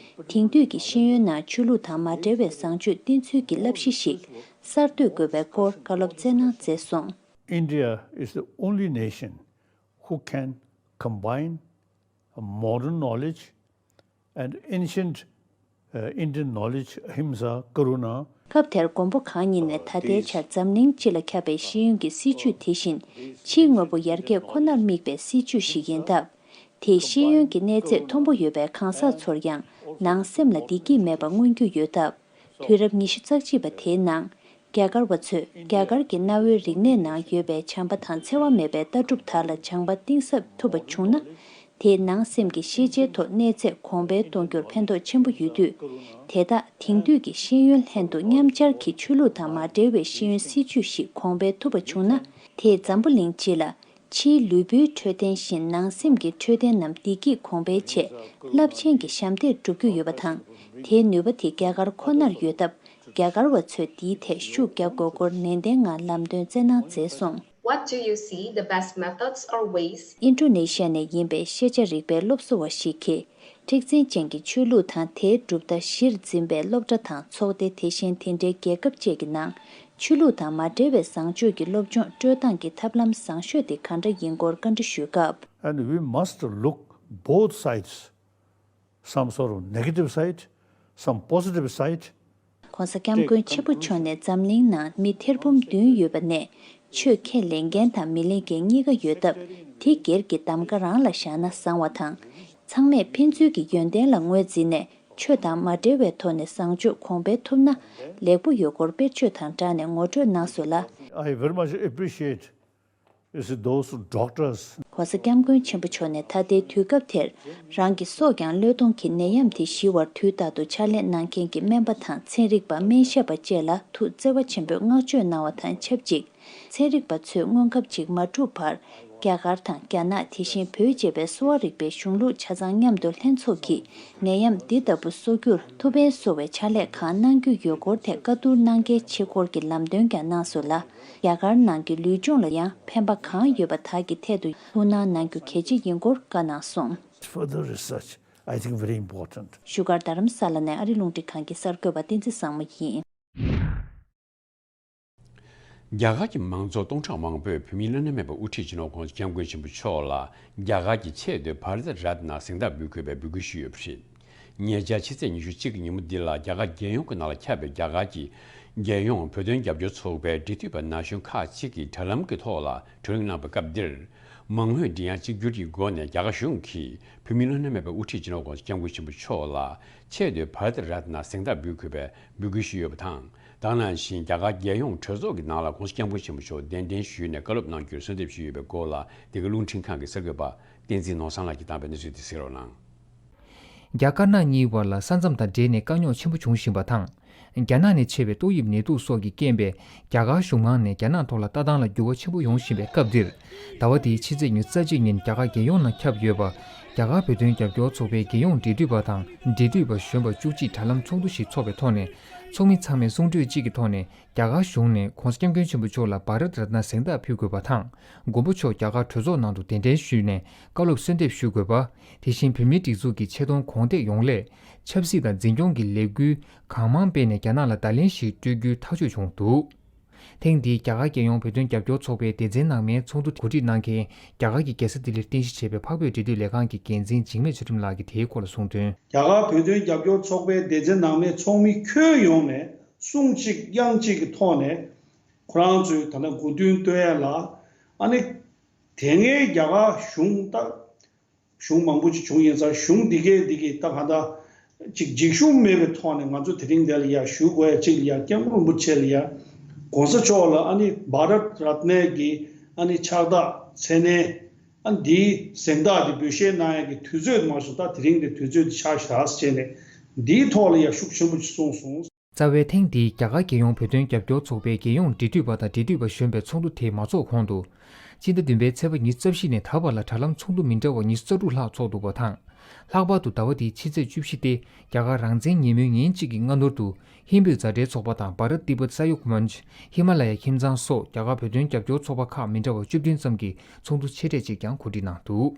དེང་དུས་ཀྱི་ཤེས་ཡོན་ནང་ཆོས་ལུགས་དང་མ་འབྲེལ་བའི་བཟང་སྤྱོད་བསྟེན་ཚུལ་གྱི་བསླབ་གཞི་ཞིག་གསར་གཏོད་དགོས་པའི་སྐོར་བཀའ་སློབ་སྩལ་གནང་མཛད་སོང་། India is the only nation who can combine modern knowledge and ancient, uh, Indian knowledge, ahimsa, karuna, སྐབས་དེར་མགོན་པོ་གང་ཉིད་ནས་ད་ལྟའི་ཆར་འཛམ་གླིང་སྤྱི་ལ་ཁྱབ་པའི་ཤེས་ཡོན་གྱི་སྲིད་བྱུས་དེ་བཞིན་ཕྱིའི་དངོས་པོ་ཡར་རྒྱས་ཁོ་ནར་དམིགས་པའི་སྲིད་བྱུས་ཤིག་ཡིན་སྟབས། དེས་ཤེས་ཡོན་གྱི་གནས་ཚད་མཐོན་པོ་ཡོད་པའི་གང་ཟག་ཚོར་ཡང་ནང་སེམས་ལ་བདེ་སྐྱིད་མེད་པ་མངོན་རྒྱུ་ཡོད་སྟབས། དུས་རབས་ཉི་ཤུ་རྩ་གཅིག་པ་དེའི་ནང་། རྒྱ་གར་བ་ཚོས་རྒྱ་གར་གྱི་གནའ་བོའི་རིག་གནས་ནང་ཡོད་པའི་བྱམས་པ་དང་འཚེ་བ་མེད་པའི་ལྟ་གྲུབ་དག་ལ་སྦྱངས་པ་གཏིང་ཟབ་ཐུབ་པ་བྱུང་ན། དེས་ནང་སེམས་ཀྱི་ཤེས་བྱའི་ཐོག་གནས་ཚད་གོང་འཕེལ་གཏོང་རྒྱུར་ཕན་ཐོགས་ཆེན་པོ་ཡོད་དུས། དེ་དག་དེང་དུས་ཀྱི་ཤེས་ཡོན་ལྷན་དུ་མཉམ་སྦྱར་གྱིས་ཆོས་ལུགས་དང་མ་འབྲེལ་བའི་ཤེས་ཡོན་སྲིད་བྱུས་ཤིག་གོང་འཕེལ་ཐུབ་པ་བྱུང་ན། དེས་འཛམ་བུ་གླིང་སྤྱི་ལ། ཕྱིའི་ལུས་པོའི་འཕྲོད་བསྟེན་བཞིན་ནང་སེམས་ཀྱི་འཕྲོད་བསྟེན་ནམ་བདེ་སྐྱིད་གོང་འཕེལ་ཆེད་རླབས་ཆེན་གྱི་ཞབས་འདེགས་སྒྲུབ་རྒྱུ་ཡོད་པ་དང་། དེའི་ནུས་པ་དེ་རྒྱ་གར་ཁོ་ནར་ཡོད་སྟབས། རྒྱ་གར་བ་ཚོས་འདིའི་ཐད་ཤུགས་རྒྱག་དགོས་སྐོར་ནན་ཏན་ངང་ལམ་སྟོན་སྩལ་གནང་མཛད་སོང་། What do you see the best methods or ways? ཨིན་ཌོ་ནེ་ཤི་ཡ་ནས་ཡིན་པའི་ཤེས་བྱ་རིག་པའི་སློབ་གསོ་བ་ཞིག་གིས། མཁྲེགས་འཛིན་ཅན་གྱི་ཆོས་ལུགས་དང་དེའི་གྲུབ་མཐའ་གཞིར་འཛིན་པའི་སློབ་གྲྭ་དང་ཚོགས་སྡེ། དེ་བཞིན་དེ་འདྲའི་རྒྱལ་ཁབ་བཅས་ཀྱི་ནང་ཆོས་ལུགས་དང་མ་འབྲེལ་བའི་བཟང་སྤྱོད་ཀྱི་སློབ་སྦྱོང་སྤྲོད་སྟངས་ཀྱི་ཐབས་ལམ་བཟང་ཤོས་དེ་གང་འདྲ་ཡིན་སྐོར་བཀའ་འདྲི་ཞུས་སྐབས། And we must look both sides, some sort of negative side, some positive side. ྋགོང་ས་ྋསྐྱབས་མགོན་ཆེན་པོ་མཆོག་ནས་འཛམ་གླིང་ནང་མི་ཐེར་འབུམ་བདུན་ཡོད་པ་ནས། ཆོས་ཁས་ལེན་མཁན་དང་མི་ལེན་མཁན་གཉིས་ཀ་ཡོད་སྟབས། དེ་སྒེར་གྱི་གདམ་ག་རང་ལ་བཞག་ན་བཟང་བ་དང་། ཚང་མས་ཕན་ཚུན་གྱི་ཡོན་ཏན་ལ་ངོས་འཛིན་ནས། ཆོས་དང་མ་འབྲེལ་བའི་ཐོག་ནས་བཟང་སྤྱོད་གོང་འཕེལ་ཐུབ་ན། ལེགས་པོ་ཡོད་སྐོར་དཔེར་བརྗོད་དང་སྦྲགས་ནས་ངོ་སྤྲོད་གནང་སོང་ལ། I very much appreciate is those doctors. ྋགོང་ས་ྋསྐྱབས་མགོན་ཆེན་པོ་མཆོག་ནས་ད་ལྟའི་དུས་སྐབས་དེར། རང་གི་སྲོག་ཀྱང་བློས་གཏོང་གིས་ནད་ཡམས་དེ་ཞི་བར་དུས་རྟག་ཏུ་ཕྱག་ལས་གནང་མཁན་གྱི་སྨན་པ་དང་ཚན་རིག་པ། སྨན་ཞབས་པ་བཅས་ལ་ཐུགས་བརྩེ་བ་ཆེན་པོས་བསྔགས་བརྗོད་གནང་བ་དང་ཆབས་ཅིག་ཚན་རིག་པ་ཚོས་སྔོན་ཁབ་ཅིག་མ་གྲུབ་བར། རྒྱ་གར་དང་རྒྱ་ནག་དེ་བཞིན་བོད་ཅེས་པའི་གསོ་བ་རིག་པའི་གཞུང་ལུགས་ཆ་ཚང་མཉམ་དུ་ལྷན་ཚོགས་ཀྱིས་ནད་ཡམས་འདི་ལྟ་བུ་གསོ་རྒྱུར་ཐུགས་ཕན་གསོ་བའི་ཕྱག་ལས་གང་གནང་རྒྱུ་ཡོད་སྐོར་ཐད་བཀའ་བསྡུར་གནང་གལ་ཆེ་སྐོར་གྱི་ལམ་སྟོན་ཀྱང་གནང་སོང་ལ། རྒྱ་གར་ནང་གི་ལུས་སྦྱོང་ལ་ཡང་ཕན་པ་གང་ཡོད་པ་དག་གི་ཐད་དུ་ཐུགས་སྣང་གནང་རྒྱུ་གལ་ཆེ་ཡིན་སྐོར་བཀའ་གནང་སོང་། Further research, I think, very important. བཞུགས་སྒར་རྡ་རམ་ས་ལ་ནས་ཨ་རི་རླུང་འཕྲིན་ཁང་གི་གསར་འགོད་པ་བསྟན་འཛིན་བཟང་མོ་ཡིན། རྒྱ་གར་གྱི་མང་ཚོགས་སྟོང་ཕྲག་མང་པོས་བོད་མིའི་བླ་ན་མེད་པ་དབུ་ཁྲིད་སྤྱི་ནོར་༧གོང་ས་༧སྐྱབས་མགོན་ཆེན་པོ་མཆོག་ལ་རྒྱ་གར་གྱི་ཆེས་མཐོའི་བྷ་ར་ཏི་རཏ་ན་གཟེངས་རྟགས་འབུལ་དགོས་པའི་འབོད་སྐུལ་ཞུས་ཡོད་པ་རེད། ཉེ་ཆར་ཕྱི་ཚེས་ཉི་ཤུ་གཅིག་གི་ཉིན་མོ་འདི་ལ་རྒྱ་གར་རྒྱལ་ཡོངས་ཀྱི་ནང་ལ་ཁྱབ་པའི་རྒྱ་གར་གྱི་རྒྱལ་ཡོངས་བོད་དོན་རྒྱབ་སྐྱོར་ཚོགས་པའི་འབྲེལ་མཐུད་པ་ན་གཞོན་ཁག་ཅིག་གིས་དྲ་ལམ་གྱི་ཐོག་ལ་བགྲོ་གླེང་གནང་བའི་སྐབས་འདིར། མང་མོས་མགྲིན་དབྱངས་གཅིག་གྱུར་གྱི་སྒོ་ནས་རྒྱ་གར་གཞུང་གིས་བོད་མིའི་བླ་ན་མེད་པའི་དབུ་ཁྲིད་སྤྱི་ནོར་༧གོང་ས་༧སྐྱབས་མགོན་ཆེན་པོ་མཆོག་ལ་ཆེས་མཐོའི་བྷ་ར་ཏི་རཏ་ན་གཟེངས་རྟགས་འབུལ་དགོས་པའི་འབོད་སྐུལ་ཞུས་ཡོད་པ་དང་། ད་ག་ནང་བཞིན་རྒྱ་གར་རྒྱལ་ཡོངས་གྲོས་ཚོགས་ཀྱི་ནང་ལ་༧གོང་ས་༧སྐྱབས་མགོན་ཆེན་པོ་མཆོག་གདན་འདྲེན་ཞུས་ནས་བཀའ་སློབ་གནང་རྒྱུར་གསོལ་འདེབས་ཞུས་ཡོད་པའི་སྐོར་ལ། འདི་ག་རླུང་འཕྲིན་ཁང་གི་གསར་འགོད་པ་བསྟན་འཛིན་ནོར་བཟང་ལགས་ཀྱིས་བཏང་བའི་གནས་ཚུལ་དེ་གསན་རོགས་གནང་། རྒྱ་དཀར་ནག་གཉིས་བར་ལ་ས་མཚམས་དང་འབྲེལ་ནས་དཀའ་རྙོག་ཆེན་པོ་འབྱུང་བཞིན་པ་དང་། རྒྱ་ནག་ནས་མཆེད་པའི་ཏོག་དབྱིབས་ནད་དུག་སོགས་ཀྱི་རྐྱེན་པས། རྒྱ་གར་གཞུང་མང་ནས་རྒྱ་ནག་ཐོག་ལ་ལྟ་སྟངས་ལ་འགྱུར་བ་ཆེན་པོ་ཡོང་བཞིན་པའི་སྐབས་འདིར། ཟླ་བ་འདིའི་ཕྱི་ཚེས་ཉི་ཤུ་རྩ་གཅིག་ཉིན་རྒྱ་གར་རྒྱལ་ཡོངས་ནང་ཁྱབ་ཡོད་པ། རྒྱ་གར་བོད་དོན་རྒྱབ་སྐྱོར་ཚོགས་པའི་རྒྱལ་ཡོངས་འབྲེལ་མཐུད་པ་དང་འབྲེལ་མཐུད་པ་གཞོན་པ་བཅུ་གཅིག་དྲ་ལམ་ཚོགས་འདུ་ཞིག་འཚོགས་པའི་ཐོག་ནས། ཚོགས་མི་ཚང་མས་གསུང་གྲོས་གཅིག་གི་ཐོག་ནས། རྒྱ་གར་གཞུང་ནས་༧གོང་ས་༧སྐྱབས་མགོན་ཆེན་པོ་མཆོག་ལ་བྷ་རཏ་རཏ་ན་གཟེངས་རྟགས་ཕུལ་དགོས་པ་དང་། མགོན་པོ་མཆོག་རྒྱ་གར་གྲོས་ཚོགས་ནང་དུ་གདན་འདྲེན་ཞུས་ནས་བཀའ་སློབ་གསོལ་འདེབས་ཞུ་དགོས་པ། དེ་བཞིན་བོད་མིའི་སྒྲིག་འཛུགས་ཀྱི་ཆེ་མཐོང་གོང་འདེགས་ཡོང་སླད། ཆབ་སྲིད་དང་འཛིན་སྐྱོང་གི་ལས་འགུལ་གང་མང་སྤེལ་ནས་རྒྱ་ནག་ལ་བརྡ་ལན་ཞིག་སྤྲོད་རྒྱུའི་ཐག་གཅོད་བྱུང་འདུག་ཐེངས་འདིའི་རྒྱ་གར་རྒྱལ་ཡོངས་བོད་དོན་རྒྱབ་སྐྱོར་ཚོགས་པའི་སྡེ་ཚན་ནང་མའི་ཚོགས་འདུ་གོ་སྒྲིག་གནང་མཁན་རྒྱ་གར་གྱི་རྒྱལ་ས་ལྡི་ལིར་རྟེན་གཞི་བྱས་པའི་འཕགས་བོད་འབྲེལ་མཐུད་ལས་ཁང་གི་འགན་འཛིན་འཇིགས་མེད་ཚུལ་ཁྲིམས་ལགས་ཀྱིས་དེའི་སྐོར་ལ་གསུངས་དོན། རྒྱ་གར་བོད་དོན་རྒྱབ་སྐྱོར་ཚོགས་པའི་སྡེ་ཚན་ནང་མའི་ཚོགས་མི་ཁྱོན་ཡོངས་ནས་གསུང་གཅིག་དབྱངས་གཅིག་གི་ཐོག་ནས། ཁོ་རང་ཚོས་ད་ལྟ་གོ་བསྡུར་སྟོན་ཡ་ལ། ཨ་ནི། དེ་སྔའི་རྒྱ་གར་གཞུང་ད། གཞུང་མང་པོ་ཅིག་བྱུང་ཡིན་ཙང་། གཞུང་འདི་གས་འདི་གས་ད་ག་འདྲ་ཅིག་འཇིགས་ཞུམ་མེད་པའི་ཐོག་ནས་ང་ཚོ་དེ་རིང་འདི་ལ་ཡ་ཞུ་དགོས་ཡ་གཅིག་ལ་ཡ། སྐྱབས་མགོན་རིན་པོ་ཆེ་ལ་ཡ། ༧གོང་ས་མཆོག་ལ་ཨ་ནི་བྷ་རཏ་རཏ་ནའི་གི་ཨ་ནི་ཕྱག་རྟགས་མཚན་གནས། ཨ་འདིའི་གཟེངས་རྟགས་འདི་འབུལ་བཞེས་གནང་ཡ་གི་དུས་ཚོད་མ་སོང་། ད་དེ་རིང་འདི་དུས་ཚོད་འདི་ཆགས་ཤག་ཟེར་བྱས་ནས། འདིའི་ཐོག་ལ་ཡ་ཤུགས་ཆེན་པོ་ཅིག་གསུངས་སོང་། རྩ་བའི་ཐེངས་འདིའི་རྒྱ་གར་རྒྱལ་ཡོངས་བོད་དོན་རྒྱབ་སྐྱོར་ཚོགས་པའི་རྒྱལ་ཡོངས་འབྲེལ་མཐུད་པ་དང་འབྲེལ་མཐུད་པ་གཞོན་པའི་ཚོགས་འདུ་དེ་མ་ཚོགས་གོང་དུ། སྤྱི་ཟླ་བདུན་པའི་ཚེས་པ་ཉི་ཤུ་རྩ་བཞི་ནས་ད་བར་ལ་དྲ་ལམ་ཚོགས་འདུ་མི་འདྲ་བ་ཉི་ཤུ་རྩ་དྲུག་ལྷག་ཚོགས་འདུག་པ་དང་། ལྷག་པར་དུ་ཟླ་བ་འདིའི་ཕྱི་ཚེས་བཅུ་བཞི་སྟེ། རྒྱ་གར་རང་བཙན་ཉིན་མོའི་ཉིན་གཅིག་གི་སྔ་ནོར་དུ། ཧིན་བོད་མཛའ་འབྲེལ་ཚོགས་པ་དང་བྷ་རཏ་ཏི་བེད་ས་ཡོ་གུ་མན་ཇི། ཧི་མ་ལ་ཡ་ཁྱིམ་ཚང་སོགས་རྒྱ་གར་བོད་དོན་རྒྱབ་སྐྱོར་ཚོགས་པ་ཁག་མི་འདྲ་བ་བཅུ་བདུན་ཙམ་གྱིས་ཚོགས་འདུ་ཆེ་གྲས་ཅིག་ཀྱང་གོ་སྒྲིག་གནང་འདུག་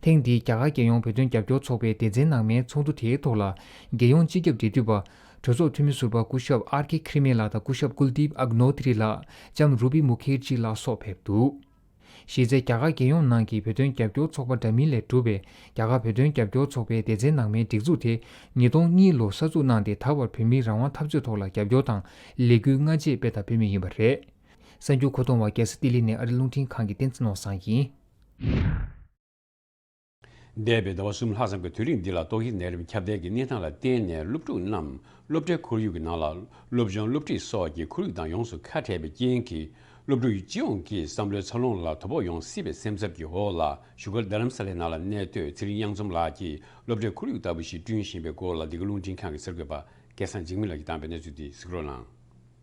ཐེངས་འདིའི་རྒྱ་གར་རྒྱལ་ཡོངས་བོད་དོན་རྒྱབ་སྐྱོར་ཚོགས་པའི་སྡེ་ཚན་ནང་མའི་ཚོགས་འདུ་དེའི་ཐོག་ལ། རྒྱལ་ཡོངས་སྤྱི་ཁྱབ་འབྲེལ་མཐུད་པ། གྲོས་ཚོགས་འཐུས་མི་ཟུར་པ་སྐུ་ཞབས་ཨར་ཀེ་ཁི་རི་མེ་ལགས་དང་སྐུ་ཞབས་ཀུལ་དིབ་ཨག་ནོ་ཐི་རི་ལགས། ལྕམ་རུ་པི་མུ་ཁེར་ཇི་ལགས་སོགས་ཕེབས་འདུག་གཞི་རྩའི་རྒྱ་གར་རྒྱལ་ཡོངས་ནང་གི་བོད་དོན་རྒྱབ་སྐྱོར་ཚོགས་པ་འདྲ་མིན་ལས་གྲུབ་པའི་རྒྱ་གར་བོད་དོན་རྒྱབ་སྐྱོར་ཚོགས་པའི་སྡེ་ཚན་ནང་མའི་སྒྲིག་འཛུགས་དེ་ཉིས་སྟོང་གཉིས་ལོར་གསར་འཛུགས་གནང་སྟེ། ད་བར་བོད་མིའི་རང་དབང་འཐབ་རྩོད་ཐོག་ལ་རྒྱབ་སྐྱོར་དང་ལས་འགུལ་སྔ་རྗེས་སྤེལ་དང་སྤེལ་མུས་ཡིན་པ་རེད། གསར་འགྱུར་མཁོ་གཏོང་བ་རྒྱལ་ས་ལྡི་ལི་ནས་ཨ་རི་རླུང་འཕྲིན་ཁང་གི་བསྟན་འཛིན་ནོར་བཟང་ཡིན། འདས་པའི་ཟླ་བ་གསུམ་ལྷག་ཙམ་གྱི་དུས་རིང་འདི་ལ་ཏོག་དབྱིབས་ནད་རིམས་ཁྱབ་གདལ་གྱི་གནས་སྟངས་ལ་བརྟེན་ནས། སློབ་ཕྲུག་རྣམས་སློབ་གྲྭའི་ཁོར་ཡུག་གི་ནང་ལ་སློབ་སྦྱོང་སློབ་ཁྲིད་སོགས་ཀྱི་ཁོར་ཡུག་དང་ཡོངས་སུ་ཁ་བྲལ་བའི་རྐྱེན་གྱིས། སློབ་ཕྲུག་སྤྱི་ཡོངས་ཀྱི་བསམ་བློའི་འཚར་ལོངས་ལ་དོ་ཕོག་ཡོང་སྲིད་པའི་སེམས་འཚབ་ཀྱི་འོག་ལ། བཞུགས་སྒར་རྡ་རམ་ས་ལའི་ནང་ལ་གནས་སྡོད་ཚེ་རིང་གཡང་འཛོམས་ལགས་ཀྱིས་སློབ་གྲྭའི་ཁོར་ཡུག་ལྟ་བུ་ཞིག་བསྐྲུན་བཞིན་པའི་སྐོར་ལ། འདི་ག་རླུང་འཕྲིན་ཁང་གི་གསར་འགོད་པ་སྐལ་བཟང་འཇིགས་མེད་ལགས་ཀྱིས་བཏང་པའི་གནས་ཚུལ་དེ་གཟིགས་རོགས་གནང་།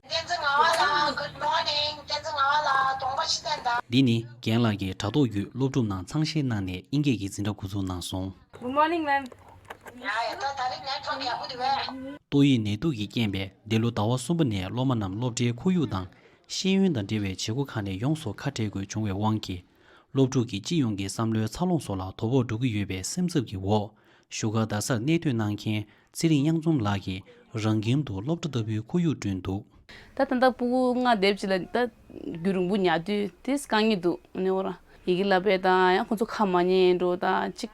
བསྟན་འཛིན་ངག་དབང་ལགས། Good morning. བསྟན་འཛིན་ངག་དབང་ལགས། གདོང་པ་ཕྱི་བསྟན་དང་། འདི་ནི་རྒན་ལགས་ཀྱིས་དྲ་ཐོག་བརྒྱུད་སློབ་ཕྲུག་རྣམས་ཚང་བཤད་གནང་ནས་ཨིན་སྐད་ཀྱི་འཛིན་གྲྭ་འགོ་འཛུགས་གནང་སོང་། Good morning, ma'am. ཡ་ཡ། ད་ད་རེས་ནེཊ་ཝརཀ་ཡག་པོ་འདུག་གས། ཏོག་དབྱིབས་ནད་དུག་གི་རྐྱེན་པས་འདི་ལོ་ཟླ་བ་གསུམ་པ་ནས་སློབ་མ་རྣམས་སློབ་གྲྭའི་ཁོར་ཡུག་དང་ཤེས་ཡོན་དང་འབྲེལ་བའི་བྱེད་སྒོ་ཁག་ནས་ཡོངས་སུ་ཁ་བྲལ་དགོས་བྱུང་བའི་དབང་གིས། སློབ་ཕྲུག་གི་སྤྱི་ཡོངས་ཀྱི་བསམ་བློའི་འཚར་ལོངས་སོགས་ལ་དོ་ཕོག་འགྲོ་གི་ཡོད་པའི་སེམས་འཚབ་ཀྱི་འོག་བཞུགས་སྒར་རྡ་སར་གནས་སྡོད་གནང་མཁན་ཚེ་རིང་གཡང་འཛོམས་ལགས་ཀྱིས་རང་ཁྱིམ་དུ་སློབ་གྲྭ་ལྟ་བུའི་ཁོར་ཡུག་བསྐྲུན་འདུག་ད་ད་ལྟ་སྤུ་གུ་ལྔ་དེབ་ཅིག་ལ་ད་རྒྱུན་རིང་པོ་ཉར་དུས་དེ་དཀའ་ངལ་འདུག་ཨ་ནི་འོ་ར། ཡི་གེ་བསླབ་པའི་དང་ཡང་ཁོང་ཚོ་ཁ་མ་ཉན་འགྲོ་དང་ཅིག་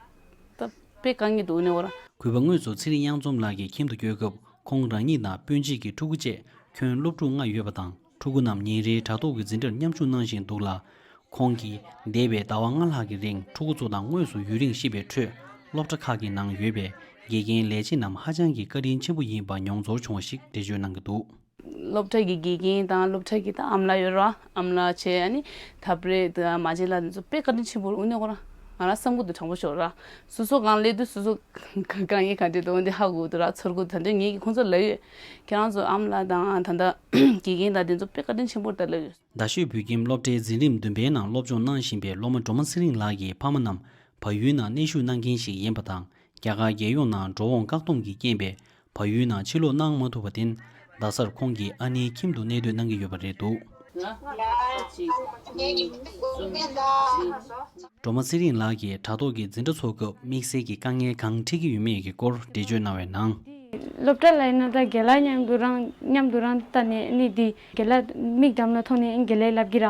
ད་དཔེ་དཀའ་ངལ་འདུག་ཨ་ནི་འོ་ར། གུས་པ་དངོས་སུ་ཚེ་རིང་གཡང་འཛོམས་ལགས་ཀྱི་ཁྱིམ་དུ་བསྐྱོད་སྐབས། ཁོང་རང་ཉིད་དང་སྤུན་མཆེད་ཀྱི་ཕྲུ་གུ་བཅས་ཁྱོན་སློབ་ཕྲུག་ལྔ་ཡོད་པ་དང་། ཕྲུ་གུ་རྣམས་ཉིན་རེའི་དྲ་ཐོག་གི་འཛིན་གྲྭར་མཉམ་ཞུགས་གནང་བཞིན་འདུག་ལ། ཁོང་གིས་འདས་པའི་ཟླ་བ་ལྔ་ལྷག་གི་རིང་ཕྲུ་གུ་ཚོ་དང་དངོས་སུ་ཡུན་རིང་བཤིབས་པའི་ཁྲོད། སློབ་གྲྭ་ཁག་གི་ནང་ཡོད་པའི་དགེ་རྒན་ལས་བྱེད་རྣམས་ཧ་ཅང་གི་བཀའ་དྲིན་ཆེན་པོ་ཡིན་པ་མྱོང་ཚོར་བྱུང་བ་ཞིག་འགྲེལ་བརྗོད་གནང་གི་འདུག་སློབ་གྲྭ་གི་དགེ་རྒན་དང་སློབ་གྲྭ་གི་ད་ཨམ་ལགས་ཡོད་ར། ཨམ་ལགས་བྱས། ཨ་ནི་ད་པྲེ་ད་མ་བྱེད་ལ་དེ་ཚོ་དཔེ་བཀའ་དྲིན་ཆེན་པོ་རེད། དངོས་གནས་ཁོ་རང་ང་རང་བསམ་གྱི་འདུག་དྲང་པོ་ཤོད་ར། སོ་སོ་གང་སླེབས་དུས་སོ་སོ་དཀའ་ངལ་ག་འདྲ་འདུག་འདི་ཧ་གོ་འདུག་ར། ཚོར་གྱི་འདུག་ད་དུང་ངེད་ཀྱིས་ཁོང་ཚོ་ལབ་ཡོད། ཁྱེད་རང་ཚོ་ཨམ་ལགས་དང་ད་ལྟ་དགེ་རྒན་དང་དེ་ཚོ་དཔེ་བཀའ་དྲིན་ཆེན་པོ་རེད་ད་ལབ་ཡོད། རྡ་ཤོད་བོད་ཁྱིམ་སློབ་གྲྭའི་འཛིན་རིམ་བདུན་པའི་ནང་སློབ་སྦྱོང་གནང་བཞིན་པའི་སློབ་མ་སྒྲོལ་མ་ཚེ་རིང་ལགས་ཀྱི་ཕ་མ་རྣམས་བལ་ཡུལ་ནང་གནས་བཞུགས་གནང་མཁན་ཞིག་ཡིན་པ་དང་། རྒྱ་གར་རྒྱལ་ཡོངས་ནང་འགྲོ་འོང་བཀག་སྡོམ་གྱི་རྐྱེན་པས་བལ་ཡུལ་ནང་ཕྱིར་ལོག་གནང་མ་ཐུབ་པར་བརྟེན། རྡ་སར་ཁོང་གི་ཨ་ནེའི་ཁྱིམ་དུ་གནས་སྡོད་གནང་གི་ཡོད་པ་རེད་འདུག་སྒྲོལ་མ་ཚེ་རིང་ལགས་ཀྱིས་དྲ་ཐོག་གི་འཛིན་གྲྭ་ཚོགས་སྐབས་དམིགས་བསལ་གྱི་དཀའ་ངལ་གང་འཕྲད་ཀྱི་ཡོད་མེད་ཀྱི་སྐོར་འགྲེལ་བརྗོད་གནང་བའི་ནང་། སློབ་གྲྭ་ལ་ཡིན་ན་ད་རྒན་ལགས་མཉམ་དུ་རང་མཉམ་དུ་རང་ལྟ་ནས་ཨ་ནི་འདི་རྒན་ལགས་མིག་འགྲམ་ལ་མཐོང་ནས་ཨ་ནི་རྒན་ལགས་ལབ་ཀྱི་ར།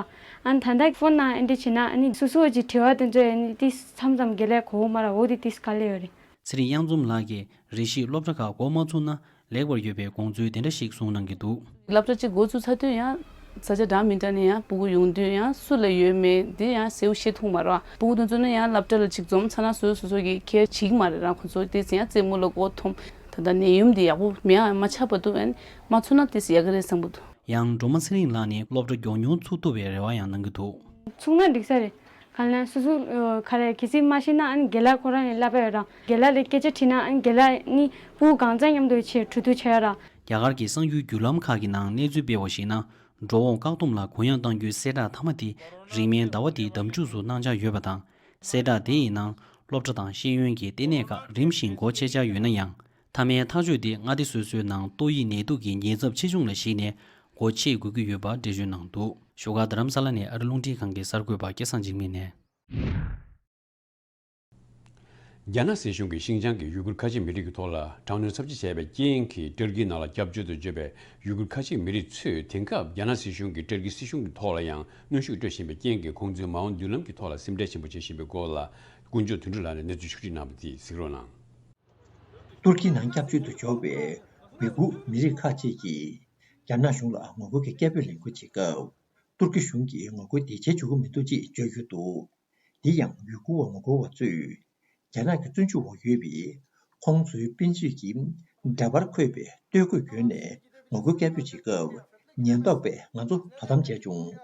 ཨ་ནི་ད་ལྟ་ཕོན་ནང་ཨ་འདྲ་བྱེད་ན་ཨ་ནི་སོ་སོ་གྱི་དྲི་བ་དེ་ཚོ་ཨ་ནི་ཏིས་མཚམས་མཚམས་རྒན་ལགས་གོ་གི་མ་ར། འོ་དེ་ཏིས་དཀའ་ལས་ཡོད་རེད། ཚེ་རིང་གཡང་འཛོམས་ལགས་ཀྱིས་རེ་ཞིག་སློབ་གྲྭ་ཁག་འགོ་མ་ཚུགས་ན་ལེགས་པར་ཡོད་པའི་དགོངས་ཚུལ་དེ་འདྲ་ཞིག་གསུངས་གནང་གི་འདུག་སློབ་གྲྭ་གཅིག་འགོ་ཚུགས་ཚར་དུས་ཡང་ས་ཆ་འདྲ་མི་འདྲ་ནས་ཡང་སྤུ་གུ་ཡོང་དུས་ཡང་སུ་ལ་ཡོད་མེད་དེ་ཡང་གསལ་པོ་ཤེས་ཐུབ་མ་རེད་བ། སྤུ་གུ་དེ་ཚོ་ནི་ཡང་སློབ་གྲྭ་ལ་གཅིག་འཛོམས་ཚར་ན་སོ་སོ་སོ་སོ་གི་ཁྱེར་བྱེད་ཀྱི་མ་རེད་ར། ཁོ་ཚོ་དེ་ཚེ་ཡང་རྩེད་མོ་ལ་མགོ་འཐོམ། ད་ལྟ་ནད་ཡམས་དེ་ཡག་པོ་མེད་ཡང་མ་ཆགས་བར་དུ་ཡང་མ་ཚུགས་ན་དེ་ཡག་གི་རེད་བསམ་གྱི་འདུག་ཡང་སྒྲོལ་མ་ཚེ་རིང་ལགས་ནི་སློབ་གྲྭ་མགྱོགས་མྱུར་ཚུགས་ཐུབ་པའི་རེ་བ་ཡང་གནང་གི་འདུག་ཚུགས་ན་འགྲིག་ས་རེད། གང་ལ་སོ་སོ་ཨ་ག་རེ་གལ་སྲིད་མ་ཤེས་ན་ཨ་ནི་རྒན་ལགས་ཁོ་རང་ནས་བསླབ་པ་ཡོད་ར། རྒན་ལགས་ལ་སྐད་ཆ་དྲིས་ན་ཨ་ནི་རྒན་ལགས་ནི་སྤུ་གུ་གང་ཚང་མཉམ་དུ་ཆེད་གྲོས་བསྡུར་བྱས་ཡོད་ར། རྒྱ་གར་གྱི་གསར་འགྱུར་བརྒྱུད་ལམ་ཁག་གི་ནང་གནས་ཚུལ་སྤེལ་བར་གཞིགས་ན། འགྲོ་འོང་བཀག་སྡོམ་ལ་གུ་ཡངས་གཏང་རྒྱུའི་གསལ་བསྒྲགས་མཐའ་མ་དེ་རིང་མིན་ཟླ་བ་འདིའི་ཟླ་མཇུག་ཏུ་གནང་འཆར་ཡོད་པ་དང་། གསལ་བསྒྲགས་དེ་ཡི་ནང་སློབ་གྲྭ་དང་ཤེས་ཡོན་གྱི་ལྟེ་གནས་ཁག་རིམ་བཞིན་སྒོ་ཕྱེ་འཆར་ཡོད་ན་ཡང་། མཐའ་མའི་ཐག་གཅོད་དེ་མངའ་སྡེ་སོ་སོའི་ནང་ཏོག་དབྱིབས་ནད་དུག་གི་ཉེན་ཚབས་ཆེ་ཆུང་ལ་གཞིགས་ནས་སྒོ་ཕྱེ་དགོས་ཀྱི་ཡོད་པ་འགྲེལ་བརྗོད་གནང་འདུག་བཞུགས་སྒར་རྡ་རམ་ས་ལ་ནས་ཨ་རི་རླུང་འཕྲིན་ཁང་གི་གསར་འགོད་པ་སྐལ་བཟང་འཇིགས་མེད་ནས། རྒྱ་ནག་སྲིད་གཞུང་གིས་ཤིན་ཅང་གི་ཡུ་གུར་ཁ་ཆེ་མི་རིགས་ཀྱི་ཐོག་ལ་དྲག་གནོན་ཚབས་ཆེ་བྱས་པའི་རྐྱེན་གྱིས། ཏུར་ཀིའི་ནང་ལ་སྐྱབས་བཅོལ་དུ་བསྐྱོད་པའི་ཡུ་གུར་ཁ་ཆེ་མི་རིགས་ཚོས་དེང་སྐབས་རྒྱ་ནག་སྲིད་གཞུང་གིས་ཏུར་ཀི་སྲིད་གཞུང་གི་ཐོག་ལ་ཡང་གནོན་ཤུགས་སྤྲོད་བཞིན་པའི་རྐྱེན་གྱིས། ཁོང་ཚོའི་མ་འོངས་མདུན་ལམ་གྱི་ཐོག་ལ་སེམས་ཁྲལ་ཆེན་པོ་བྱེད་བཞིན་པའི་སྐོར་ལ། དཀོན་མཆོག་དོན་གྲུབ་ལགས་ནས་གནས་ཚུལ་ཕྱོགས་སྒྲིག་གནང་བ་དེ་གཟིགས་རོགས་གནང་། ཏུར་ཀིའི་ནང་སྐྱབས་བཅོལ་དུ་འབྱོར་བའི་ཝི་གུར་མི་རིགས་ཁག་ཅིག་གིས་རྒྱ་ནག་གཞུང་ལ་ངོ་རྒོལ་གྱི་སྐད་འབོད་ལེན་སྐུལ་བྱེད་སྐབས། ཏུར་ཀི་གཞུང་གིས་ངོ་རྒོལ་དེ་བྱེད་ཆོག་གི་མི་འདུག་ཅེས་བརྗོད་ཡོད་འདུག་འདི་ཡང་ཝི་གུར་བ་ངོ་རྒོལ་བ་ཚོས་རྒྱ་ནག་གི་བཙོན་འཇུག་འོག་ཡོད་པའི་ཁོང་ཚོའི་སྤུན་མཆེད་ཀྱི་འདྲ་པར་འཁོད་པའི་སྟོད་གོས་གྱོན་ནས་ངོ་རྒོལ་སྐད་འབོད་བྱེད་སྐབས། ཉེན་རྟོག་པས་ང་ཚོ་དོ་དམ་བྱས་བྱུང་།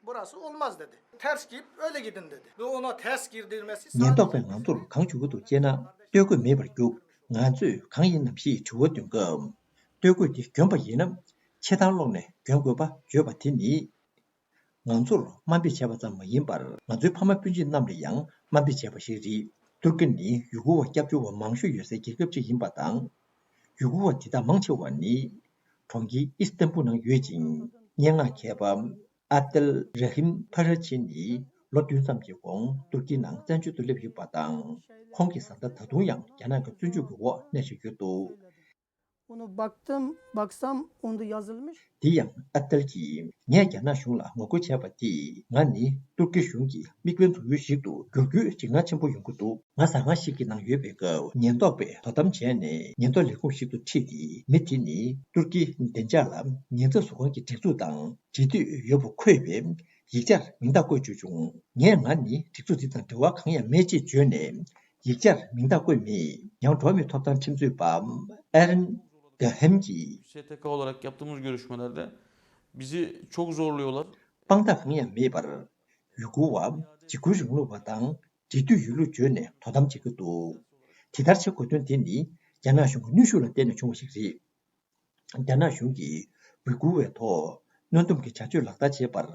Burası olmaz dedi. Ters giyip öyle gidin dedi. Ve ona ters giydirmesi ཉེན་རྟོག་པས་ང་ཚོར་གང་བྱེད་ཀྱི་འདུག་ཅེ་ན། སྟོད་གོས་མེད་པར་རྒྱུགས། ང་ཚོས་གང་ཡིན་ནམ་ཞེས་དྲི་བ་འདོན་སྐབས། སྟོད་གོས་དེ་གྱོན་པ་ཡིན་ན་ཕྱི་ཐང་སློག་ནས་གྱོན་དགོས་པ་བརྗོད་པ་དེ་ནི། ང་ཚོར་དམའ་འབེབས་བྱས་པ་ཙམ་མ་ཡིན་པར། ང་ཚོའི་ཕ་མ་སྤུན་མཆེད་རྣམས་ལ་ཡང་དམའ་འབེབས་བྱས་པ་ཞིག་རེད། ཏུར་ཀི་ནི་ཡུ་གུར་བ་སྐྱབས་བཅོལ་བ་མང་ཤོས་ཡོད་སའི་རྒྱལ་ཁབ་ཅིག་ཡིན་པ་དང་། ཡུ་གུར་བ་དེ་དག་མང་ཆེ་བ་ནི། གྲོང་ཁྱེར་ཨིས་ཏན་པུལ་ནང་ཡོད་ཅིང་། སྙན་ངག་མཁས་པ་ཨབ་དེལ་ར་ཧིམ་ཕ་ར་ཆི་ནི་ལོ་བདུན་ཙམ་གྱི་གོང་ཏུར་ཀིའི་ནང་བཙན་བྱོལ་དུ་སླེབས་ཡོད་པ་དང་། ཁོང་གི་བཟའ་ཟླ་ད་དུང་ཡང་རྒྱ་ནག་གི་བཙོན་འཇུག་གི་འོག་གནས་བཞིན་ཡོད་འདུག Onu baktım, baksam onda yazılmış. དེ་ཡང་ཨ་ཏལ་གྱིས་ངས་རྒྱ་ནག་གཞུང་ལ་ངོ་རྒོལ་བྱས་པ་དེས་ང་ནི་ཏུར་ཀི་གཞུང་གི་དམིགས་འབེན་འཛུགས་ཡུལ་ཞིག་ཏུ་འགྱུར་རྒྱུའི་འཇིགས་སྣང་ཆེན་པོ་ཡོང་གི་འདུག་ང་ཟ་ཁང་ཞིག་གི་ནང་ཡོད་པའི་སྐབས་ཉེན་རྟོག་པས་དོ་དམ་བྱས་ནས་ཉེན་རྟོག་ལས་ཁུངས་ཤིག་ཏུ་ཁྲིད་དེ་མི་དེ་ནི་ཏུར་ཀིའི་བདེ་འཇགས་ལ་ཉེན་ཚབས་བཟོ་མཁན་གྱི་སྒྲིག་འཛུགས་དང་འབྲེལ་མཐུད་ཡོད་པ་འཁོད་པའི་ཡིག་ཆར་མིང་རྟགས་བཀོད་བཅུག་བྱུང་། ངས་ང་ནི་སྒྲིག་འཛུགས་འདི་དང་འབྲེལ་བ་གང་ཡང་མེད་ཅེས་བརྗོད་ནས། ཡིག་ཆར་མིང་རྟགས་བཀོད་མེད། ཡང་འགྲོ་བ་མིའི་ཐོབ་ཐང་ཁྲིམས་རྩོད་པ་ཨེ་རན་དགའ་ཧེམ་གྱིས། S T K olarak yaptığımız görüşmelerde bizi çok zorluyorlar. དཔང་རྟགས་གང་ཡང་མེད་པར། ཡུ་གུར་བ། འཇིགས་སྐུལ་རིང་ལུགས་པ་དང་འབྲེལ་མཐུད་ཡོད་ལུགས་བརྗོད་ནས་དོ་དམ་བྱེད་ཀྱི་འདུག་དེ་ལྟར་བྱེད་དགོས་དོན་དེ་ནི་རྒྱ་ནག་གཞུང་གི་གནོན་ཤུགས་ལ་བརྟེན་ནས་བྱུང་བ་ཞིག་རེད། རྒྱ་ནག་གཞུང་གིས་ཝི་གུར་བའི་ཐོག་གནོན་སྡོམ་གྱི་བྱ་སྤྱོད་ལག་བསྟར་བྱེད་པར།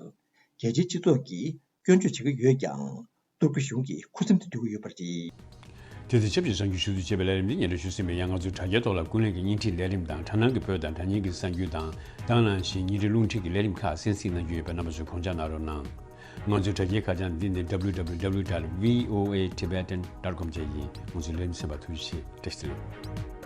རྒྱལ་སྤྱིའི་སྤྱི་ཚོགས་ཀྱིས་སྐྱོན་བརྗོད་བྱེད་ཀྱི་ཡོད་ཀྱང་། ཏུར་ཀི་གཞུང་གིས་ཁུ་སིམ་དུ་སྡོད་ཀྱི་ཡོད་པ་རེད། དེ་དང་ཆབས་ཅིག་གསར་འགྱུར་ཞུ་གཏུག་བྱས་པའི་ལས་རིམ་འདི་སྙན་སྒྲོན་ཞུས་ཟིན་པའི་ཡང་ང་ཚོའི་དྲ་རྒྱའི་ཐོག་ལ་ཀུན་གླེང་གི་བརྙན་འཕྲིན་ལས་རིམ་དང་དྲ་སྣང་གི་བོད་དང་དྲ་བརྙན་གྱི་གསར་འགྱུར་དང་དེ་ནང་བཞིན་བརྙན་འཕྲིན་རླུང་འཕྲིན་གྱི་ལས་རིམ་ཁག་གསན་གཟིགས་གནང་རྒྱུ་ཡོད་པས་རྣམ་པ་ཚོས་དགོངས་འཇགས་གནང་རོགས་གནང་། ང་ཚོའི་དྲ་རྒྱའི་ཁ་བྱང་འདི་ནི་W W W dot V O A Tibetan dot com བཅས་ཡིན། ང་ཚོའི་ལས་རིམ་གསན་པར་ཐུགས་རྗེ་ཆེ། བཀྲ་ཤིས་བདེ་ལེགས།